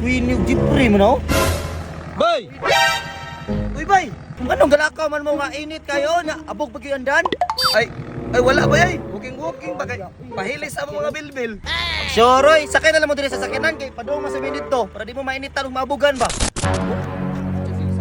Queen yung Jeffrey mo no? Bay! Uy, bay! Anong galakaw man mo nga init kayo na abog pag andan? Ay, ay wala ba ay? Walking walking ba kay pahilis sa mga bilbil. Sure, oy, sakay na lang mo diri sa sakyanan kay padung man sa minit to para di mo mainitan ug maabugan ba.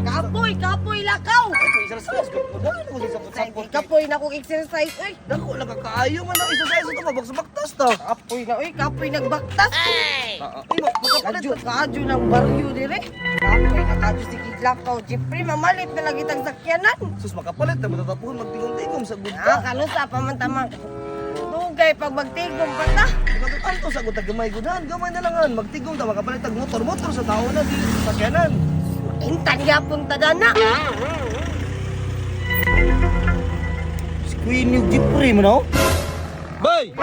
Kapoy, kapoy lakaw. Exercise ko. Daan ko sa sapot. Kapoy na kong exercise oy. Dako lang ka kaayo man ang exercise to mabagsabaktas to. Kapoy na oy, kapoy nagbaktas. Ay, makapalit. Kadyo, kadyo ng baryo dire. Kapoy na kadyo si Kiglakaw. Jeffrey, mamalit na lagi tang sakyanan. Sus makapalit na matatapuhon magtigom-tigom sa gud Ah, ka. kanusa pa man tamang. Dugay pag magtigom pa ta. Anto sa gud gamay gudan, gamay na langan magtigom ta makapalit tag motor, motor sa tao na di sa sakyanan. Intan yapon ta dana. Si Queen yung Jeffrey mo no? Bay!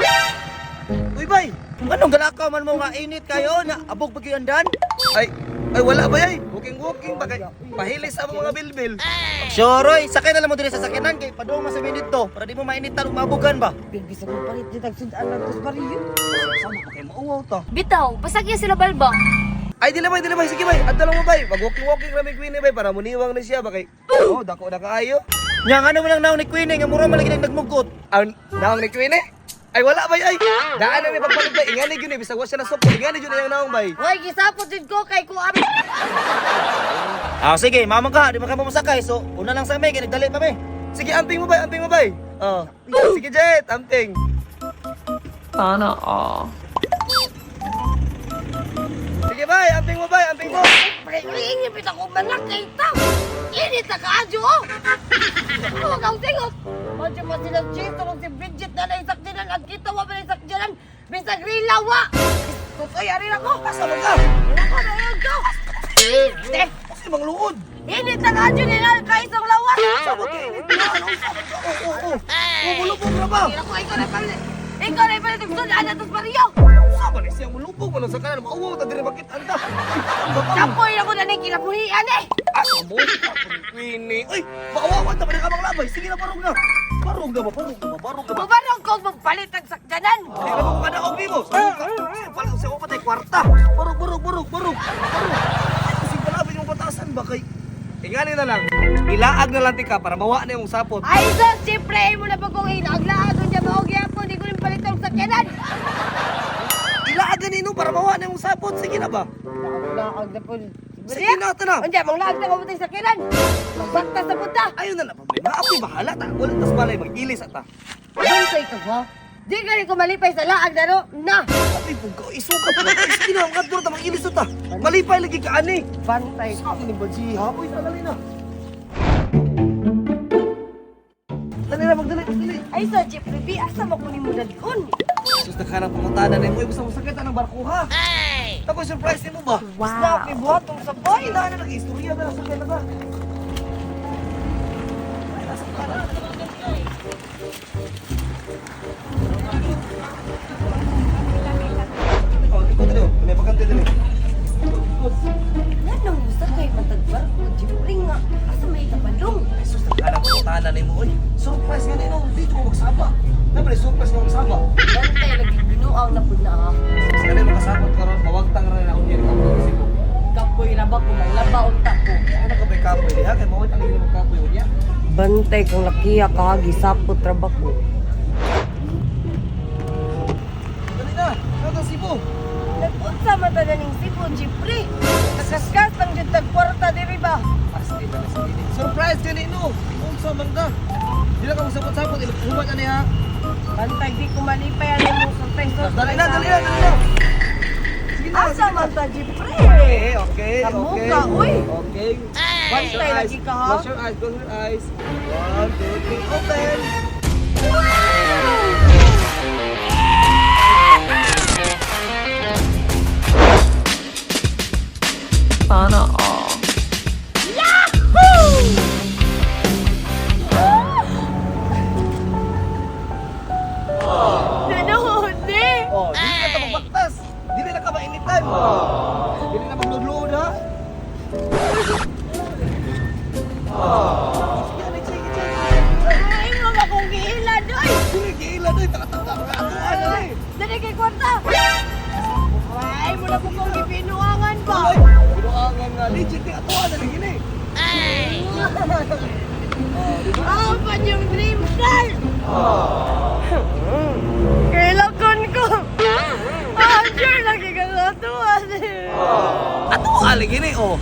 Uy, bay! Anong galakaw man mo nga init kayo na abog pag andan? Ay, ay wala ba ay? Walking walking ba kay pahilis sa mga bilbil. Sure, oy, sakay na lang mo diri sa sakyanan kay padung man sa minit to para di mo mainitan ug maabugan ba. Birbis ako palit di tagsudan lang tos baryo. Sama pa kay mauwaw ta. Bitaw, pasagya sila balba. Ay, dili bay, dili bay. Sige bay, adto lang mo bay. Mag walking walking ra may Queenie bay para muniwang na siya ba kay. Oh, dako na kaayo. Nya ngano man lang naon ni Queen eh, nga mura man lagi nagmugkot. Ang naong ni Queenie? Ay wala bay ay. Daan na ni pagpalit bay. Ingani gyud ni bisag wa siya nasukol. Ingani gyud ang naong bay. Hoy, gisapot jud ko kay kuam. Ah, sige, mamang ka, di man ka mamasakay. So, una lang sa amin, kay nagdali pa mi. Sige, amping mo bay, amping mo bay. Oh. Sige, Jet, amping. Sana all. Sige bay, amping mo bay, amping mo. Pre, ingin pita ko manak kay ta. Init na kaadyo oh. Ano ka singot? Madyo mo sila Jason ug si Bridget na naisakdinan ang kita wa ba naisakdinan bisag rilaw wa. Tutoy ari na ko. Asa man ka? Ako na yun ko. Eh, Kasi mang luod. init na kaadyo nila kay isang lawas. Sabot kay init na ano sabot ka. Oh, oh, oh. Oh, mulubog na ba? Ako ikaw na palit. Ikaw na palit ug sudan na tos baryo. Sama ni siya mulubog man sa kanan mauwaw ta diri makit anda. Kapoy na ko na ning kinabuhian eh. Asa mo? Queenie. Uy, mauwaw ta pa ka mang labay. Sige na barog na. Barog na ba? Barog na ba? Barog na ba? Mubarog ko magpalit ang sakyanan. Ay, ano ka na og nimo? Wala sa ko patay kwarta. Barog, barog, barog, barog. Barog. Kasi palabay yung batasan ba kay Ingani na lang. Ilaag na lang tika para mawa na yung sapot. Ay sus, siyempre mo na pagkong ilaag-laag unya mao gyapon di ko rin palit ang sakyanan. Ilaag ganino para mawa na yung sapot. Sige na ba? Laag na po. Sige na, tana. Unya mong laag na ko sa sakyanan. Magbaktas na punta. Ayun na na problema. Ako'y bahala ta. Wala tas balay mag-ilis ata. Bantay ka ba? Di gani ko malipay sa laag na no. Na. Ay, pugka, isuka pa na. Sige na, mga ta, mag-ilis ta. Malipay lagi ka ani. Bantay ka. Sa akin ni Bajiha. Uy, dali na. Dali na, magdali, magdali. Ay sa Jeffrey B, asa mo ko nimo dadon? Sus, naghanap pangutana na mo. Gusto mo sakit ang barko ha? Ay! Ako, surprise mo ba? Wow. Basta ako buhatong sa boy. Ay, na, nag-istorya na. Sakay na ba? Ay, nasa ka na. Oh, ikot dali, oh. May bakante dali. Ikot, ikot. Nanong sa kay matag barko Jeffrey nga. Asa may kapadong? Ay, sus, naghanap pangutana na mo. Uy, surprise nga na ino. Dito ko magsaba. Naman, surprise nga magsaba. Bantay lagi binuang na pud na ha. Sus, nga na makasabot karon mawagtang ra na ako niya. Kapoy ko. Kapoy na ba ko manglaba unta ko. Ano ka ba kapoy diha? Kay mawag ang ginoo kapoy unya. Bantay kang lakiya ka gisapot ra ba ko. Dali na. Nata Cebu. Nag-unsa man ta ning Cebu, Jeffrey? Nakaskas lang jud tag kwarta diri ba? Pasti na sa dili. Surprise gani no. Unsa man ka? Dili ka magsabot-sabot ilok human ani ha. Bantay di ko malipay ani mo surprise. Dali na, dali na, dali na. Sige na. Asa man ta, Jeffrey? Okay, okay, okay. Kamuka, uy. Okay. Close your Bantay eyes. lagi ka, ha? Close your eyes, close your eyes. One, two, three, open. Sana all. Nanood ni. Oh, dili na ta magbaktas. Dili na ka mainitan. Dili na magludlood ha. Oh. Yan, sige, sige, sige. Ay, mo ba kong giila doy? Dili giila doy, taka-taka mga atuan na eh. Dali kay kwarta. Ay, mo na ko kong gibinuangan ba? Ay, Legit ni ato na lagi ni. Ah, pa yung dream car! Kailakon ko! Ah, sure lagi ka katuwa. Ato lagi ni oh.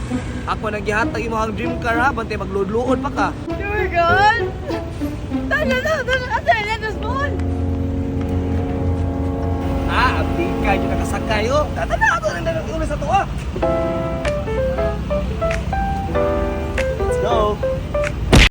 Ako nang gihatag imo ang dream car ha, bantay magluod-luod pa ka. Sure God! Tala na, tala, asa na na small! Ah, abdi ka jud nakasakay oh. Tata na ato nang ulo sa tuwa.